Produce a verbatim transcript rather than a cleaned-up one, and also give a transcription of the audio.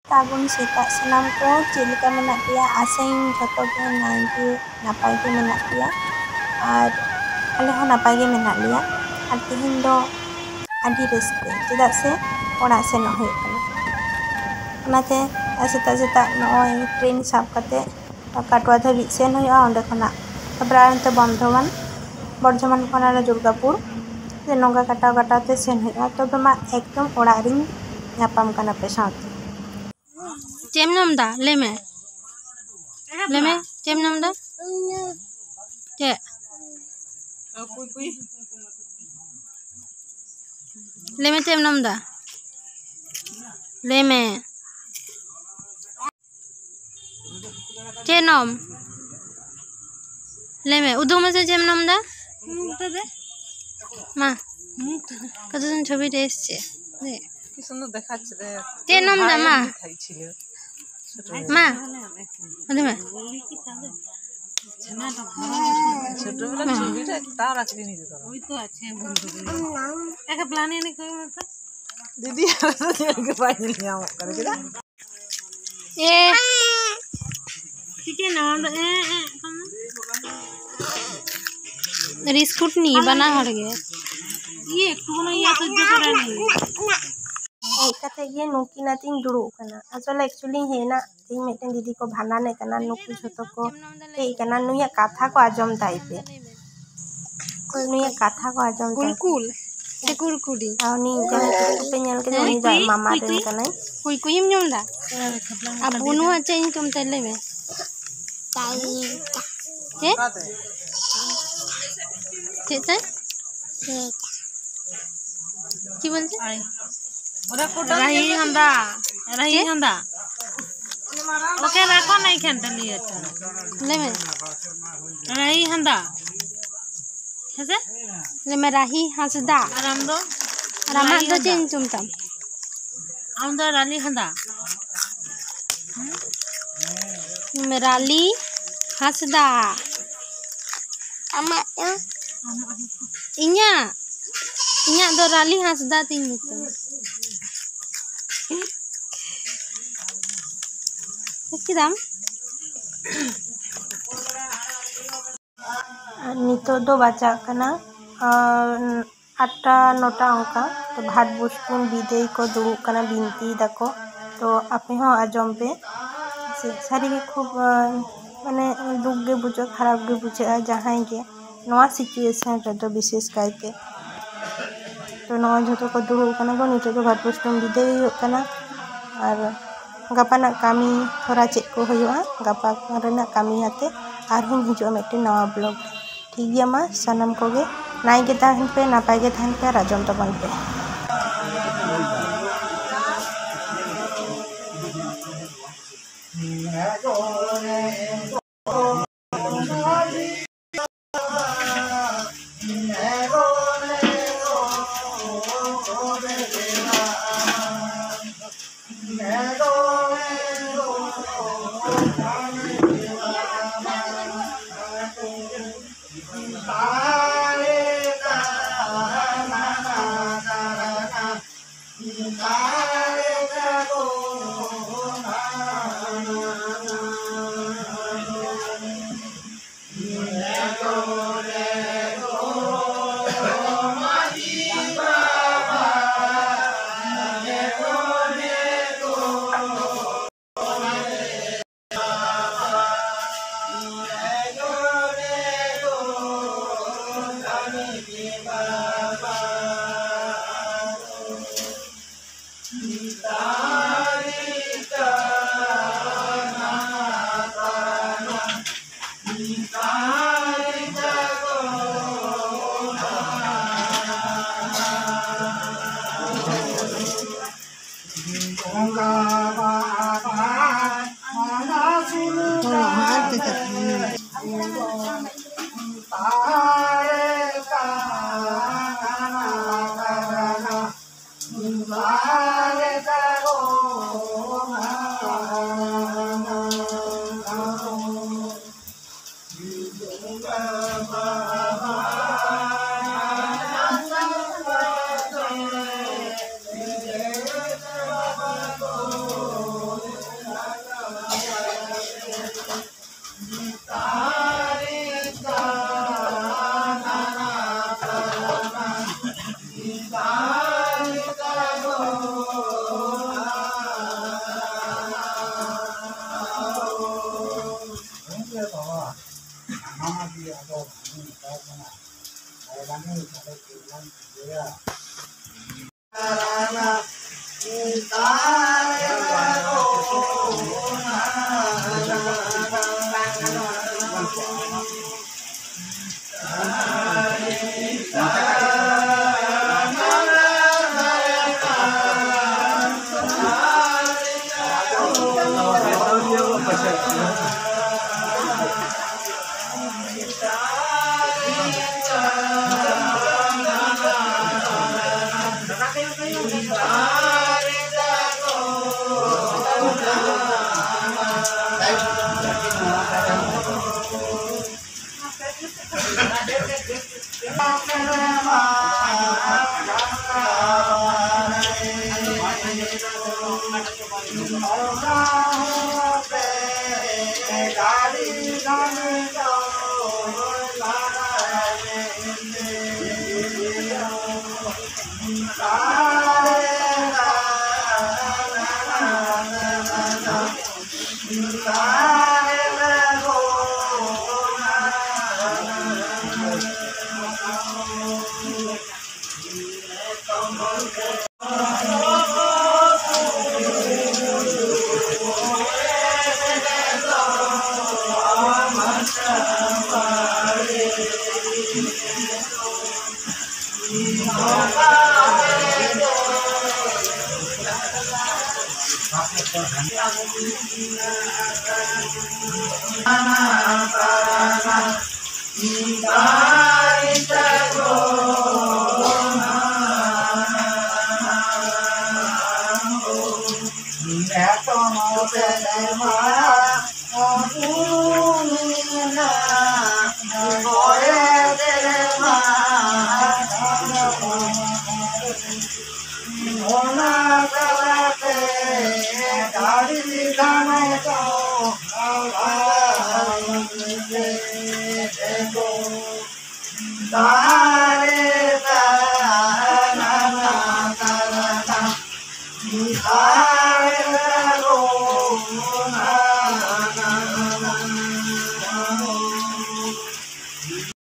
ᱥᱟᱹᱜᱩᱱ ᱥᱮᱛᱟᱜ ᱥᱟᱱᱟᱢ ᱠᱚ, ᱪᱮᱫ ᱞᱮᱠᱟ ᱢᱮᱱᱟᱜ ᱯᱮᱭᱟ? ᱟᱥᱟᱭᱟᱹᱧ ᱡᱷᱚᱛᱚ ᱜᱮ ᱱᱟᱭ ᱜᱮ ᱱᱟᱯᱟᱭ ᱜᱮ ᱢᱮᱱᱟᱜ ᱯᱮᱭᱟ᱾ ᱟᱨ ᱟᱞᱮ ᱦᱚᱸ ᱱᱟᱯᱟᱭ ᱜᱮ ᱢᱮᱱᱟᱜ ᱞᱮᱭᱟ᱾ ᱟᱨ ᱛᱮᱦᱮᱧ ᱫᱚ ᱟᱹᱰᱤ ᱨᱟᱹᱥᱠᱟᱹ, ᱪᱮᱫᱟᱜ ᱥᱮ ᱚᱲᱟᱜ ᱥᱮᱱᱚᱜ ᱦᱩᱭᱩᱜ ᱠᱟᱱᱟ᱾ ᱚᱱᱟᱛᱮ ᱥᱮᱛᱟᱜ ᱥᱮᱛᱟᱜ ᱱᱚᱜᱼᱚᱭ ᱴᱨᱮᱱ ᱥᱟᱵ ᱠᱟᱛᱮ ᱠᱟᱴᱣᱟ ᱫᱷᱟᱹᱵᱤᱡ ᱥᱮᱱ ᱦᱩᱭᱩᱜᱼᱟ᱾ ᱚᱸᱰᱮ ᱠᱷᱚᱱᱟᱜ ᱛᱟᱨᱯᱚᱨᱮ ᱟᱨ ᱚᱱᱛᱮ ᱵᱚᱨᱫᱷᱚᱢᱟᱱ, ᱵᱚᱨᱫᱷᱚᱢᱟᱱ ᱠᱷᱚᱱ ᱟᱨᱚ ᱫᱩᱨᱜᱟᱯᱩᱨ᱾ ᱱᱚᱝᱠᱟ ᱠᱟᱴᱟᱣ ᱠᱟᱴᱟᱣ ᱛᱮ ᱥᱮᱱ ᱦᱩᱭᱩᱜᱼᱟ᱾ ᱛᱚᱵᱮ ᱢᱟ ᱮᱠᱫᱚᱢ ᱚᱲᱟᱜ ᱨᱤᱧ ᱧᱟᱯᱟᱢ ᱠᱟᱱᱟ ᱯᱮ ᱥᱟᱶᱛᱮ᱾ ᱪᱮᱫ ᱮᱢ ᱡᱚᱢ ᱫᱟ? ᱞᱟᱹᱭ ᱢᱮ, ᱞᱟᱹᱭ ᱢᱮ, ᱪᱮᱫ ᱮᱢ ᱡᱚᱢ ᱫᱟ? ᱪᱮᱫ? ᱞᱟᱹᱭ ᱢᱮ, ᱪᱮᱫ ᱮᱢ ᱡᱚᱢ ᱫᱟ? ᱞᱟᱹᱭ ᱢᱮ᱾ ᱪᱮᱫ ᱮᱢ? ᱞᱟᱹᱭ ᱢᱮ, ᱩᱫᱩᱜ ᱢᱮᱥᱮ, ᱪᱮᱫ ᱮᱢ ᱡᱚᱢ ᱫᱟ? ᱢᱟ, ᱠᱚᱛᱚ ᱡᱚᱱ ᱪᱷᱚᱵᱤ ᱨᱮ ᱮᱥছে। ᱪᱮᱫ ᱮᱢ ᱡᱚᱢ ᱫᱟ, ᱢᱟ? ᱢᱟ, ᱩᱫᱩᱜ ᱢᱮ। ছোটবেলা ছবিটা তার আসলে নিজে ধরো। দিদি আর তো ছেলেকে পাইনি আমার করে, ঠিক আছে? এ। চিকেন, আমার তো এ, এ, ᱵᱤᱥᱠᱩᱴ ᱱᱤ ᱵᱟᱱᱟ ᱦᱚᱲ ᱜᱮ᱾ ᱤᱭᱟᱹ, ᱮᱠᱴᱩ ᱠᱚᱱᱚ ᱤᱭᱟᱹ ᱥᱚᱡᱡᱚ ᱠᱚᱨᱮ ᱱᱤ᱾ ᱦᱮᱡ ᱠᱟᱛᱮ ᱜᱮ ᱱᱩᱠᱤᱱ ᱟᱛᱮᱧ ᱫᱩᱲᱩᱵ ᱠᱟᱱᱟ᱾ ᱟᱥᱚᱞᱮ actually ᱦᱮᱡ ᱮᱱᱟ, ᱤᱧ ᱢᱤᱫᱴᱮᱱ ᱫᱤᱫᱤ ᱠᱚ ᱵᱷᱟᱸᱰᱟᱱᱮ ᱠᱟᱱᱟ, ᱱᱩᱠᱩ ᱡᱷᱚᱛᱚ ᱠᱚ ᱦᱮᱡ ᱠᱟᱱᱟ᱾ ᱱᱩᱭᱟᱜ ᱠᱟᱛᱷᱟ ᱠᱚ ᱟᱸᱡᱚᱢ ᱛᱟᱭ ᱯᱮ, ᱱᱩᱭᱟᱜ ᱠᱟᱛᱷᱟ ᱠᱚ ᱟᱸᱡᱚᱢ ᱛᱟᱭ ᱯᱮ᱾ ᱠᱩᱞ ᱠᱩᱞ, ᱥᱮ ᱠᱩᱨᱠᱩᱨᱤ? ᱟᱨ ᱩᱱᱤ ᱡᱟᱦᱟᱸᱭ ᱠᱩᱲᱤ ᱠᱚᱯᱮ ᱧᱮᱞ ᱠᱮᱫᱮ, ᱩᱱᱤ ᱫᱚ ᱟᱡ ᱢᱟᱢᱟ ᱨᱮᱱ ᱠᱟᱱᱟᱭ᱾ ᱠᱩᱭ ᱠᱩᱭᱮᱢ ᱡᱚᱢ ᱫᱟ? ᱟᱨ ᱵᱩᱱᱩᱣᱟᱜ ᱪᱮᱫ ᱧᱩᱛᱩᱢ ᱛᱟᱭ ᱞᱟᱹᱭ ᱢᱮ? ᱪᱮᱫ? ᱪᱮᱫ ᱛᱟᱭ? কি বলছে? রাহি হান্দা, রাহি হান্দা। ওকে রাখো না এখানটা নিয়ে। ᱞᱟᱹᱭ ᱢᱮ᱾ রাহি হান্দা। ᱦᱮᱸᱥᱮ? ᱞᱟᱹᱭ ᱢᱮ, ᱨᱟᱦᱤ ᱦᱟᱸᱥᱫᱟ᱾ ᱟᱨ ᱟᱢ ᱫᱚ? ᱟᱨ ᱟᱢᱟᱜ ᱫᱚ ᱪᱮᱫ ᱧᱩᱛᱩᱢ ᱛᱟᱢ? ᱟᱢ ᱫᱚ ᱨᱟᱞᱤ ᱦᱟᱸᱥᱫᱟ᱾ ᱨᱟᱞᱤ ᱦᱟᱸᱥᱫᱟ᱾ ᱟᱢᱟᱜ ᱫᱚ? ᱤᱧᱟᱹᱜ? ᱤᱧᱟᱹᱜ ᱫᱚ ᱨᱟᱞᱤ ᱦᱟᱸᱥᱫᱟ ᱛᱤᱧ ᱧᱩᱛᱩᱢ᱾ ᱠᱮᱫᱟᱢ᱾ ᱟᱨ ᱱᱤᱛᱚᱜ ᱫᱚ ᱵᱟᱡᱟᱜ ᱠᱟᱱᱟ, ᱟᱨ, ᱟᱴᱴᱟ ᱱᱚᱴᱟ ᱚᱱᱠᱟ᱾ ᱛᱚ, ᱵᱷᱟᱴ ᱵᱩᱥᱴᱩᱢ ᱵᱤᱫᱟᱹᱭ ᱠᱚ ᱫᱩᱲᱩᱵ ᱠᱟᱱᱟ, ᱵᱤᱱᱛᱤᱭ ᱫᱟᱠᱚ᱾ ᱛᱚ, ᱟᱯᱮ ᱦᱚᱸ ᱟᱸᱡᱚᱢ ᱯᱮ᱾ ᱥᱮ, ᱥᱟᱹᱨᱤᱜᱮ ᱠᱷᱩᱵ, ᱟᱸ, ᱢᱟᱱᱮ, ᱫᱩᱠ ᱜᱮ ᱵᱩᱡᱷᱟᱹᱜᱼᱟ, ᱠᱷᱟᱨᱟᱯ ᱜᱮ ᱵᱩᱡᱷᱟᱹᱜᱼᱟ, ᱡᱟᱦᱟᱸᱭ ᱜᱮ ᱱᱚᱣᱟ situation ᱨᱮᱫᱚ ᱵᱤᱥᱮᱥ ᱠᱟᱭᱛᱮ᱾ ᱛᱚ, ᱱᱚᱜᱼᱚᱭ ᱡᱷᱚᱛᱚ ᱠᱚ ᱫᱩᱲᱩᱵ ᱠᱟᱱᱟ ᱠᱚ, ᱱᱤᱛᱚᱜ ᱫᱚ ᱵᱷᱟᱴ ᱵᱩᱥᱴᱩᱢ ᱵᱤᱫᱟᱹᱭ ᱦᱩᱭᱩᱜ ᱠᱟᱱᱟ᱾ ᱟᱨ ᱜᱟᱯᱟᱱᱟᱜ ᱠᱟᱹᱢᱤ ᱦᱚᱨᱟ ᱪᱮᱫ ᱠᱚ ᱦᱩᱭᱩᱜᱼᱟ, ᱜᱟᱯᱟ ᱨᱮᱱᱟᱜ ᱠᱟᱹᱢᱤ ᱟᱛᱮ ᱟᱨᱦᱚᱸᱧ ᱦᱤᱡᱩᱜᱼᱟ ᱢᱤᱫᱴᱮᱱ ᱱᱟᱣᱟ vlog ᱨᱮ᱾ ᱴᱷᱤᱠ ᱜᱮᱭᱟ, ᱢᱟ ᱥᱟᱱᱟᱢ ᱠᱚᱜᱮ ᱱᱟᱭ ᱜᱮ ᱛᱟᱦᱮᱱ ᱯᱮ, ᱱᱟᱯᱟᱭ ᱜᱮ ᱛᱟᱦᱮᱱ ᱯᱮ ᱟᱨ ᱟᱸᱡᱚᱢ ᱛᱟᱵᱚᱱ ᱯᱮ᱾ ᱚᱱᱟ ᱛᱟᱞᱟᱛᱮ ᱫᱟᱲᱮ ᱫᱷᱟᱱᱮ ᱠᱚ ᱟᱞᱟᱭ ᱛᱮᱠᱚ ᱫᱟᱜ